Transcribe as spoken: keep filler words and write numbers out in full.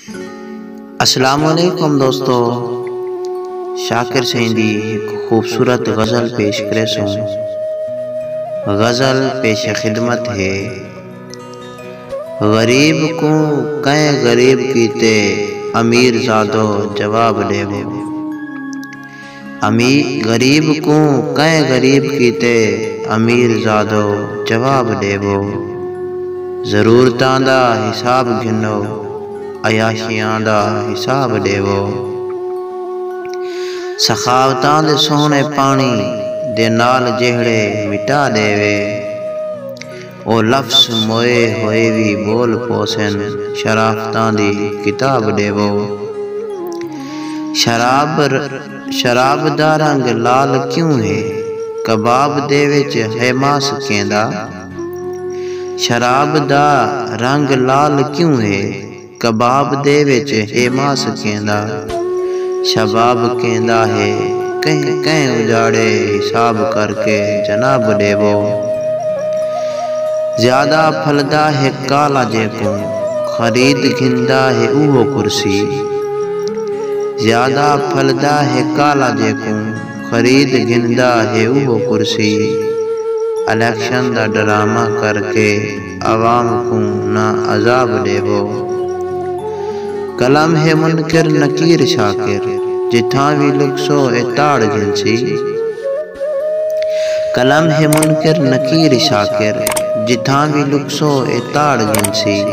السلام علیکم دوستو، شاکر سئیں دی ہک خوبصورت غزل پیش کریسوں۔ غزل پیش خدمت ہے۔ غریب کوں کئیں غریب کیتے، امیر زادو جواب ݙیوو۔ امی غریب کوں کئیں غریب کیتے، امیر زادو جواب ݙیوو۔ ضرورتاں دا حساب گھنو، عیاشیاں دا حساب ݙیوو۔ سخاوتاں دے سوہݨے پاݨی دے نال جیہڑے مٹا ݙیوے، او لفظ موئے ہوئے وی ٻول پوسن، شرافتاں دی کتاب ݙیوو۔ شراب ر-، شراب دا رنگ لال کیوں ہے؟ کباب دے وچ ہے ماس کیندا؟ شراب دا رنگ لال کیوں ہے؟ کباب دے وچ ہے ماس کیندا؟ شباب کیندا ہے، کہیں کہیں اجاڑے، حساب کر کے جناب ݙیوو۔ زیادہ پھلدا ہے کالا جیکوں، خرید گھندا ہے اوہو کرسی۔ زیادہ پھلدا ہے کالا جیکوں، خرید گھندا ہے اوہو کرسی۔ الیکشن دا ڈرامہ کر کے عوام کوں نہ عذاب ݙیوو۔ قلم ہے منکر نکیر شاکر، جتھاں وی لکسو اے تاڑ گھنسی۔ قلم ہے منکر نکیر شاکر، جتھاں وی لکسو اے تاڑ گھنسی۔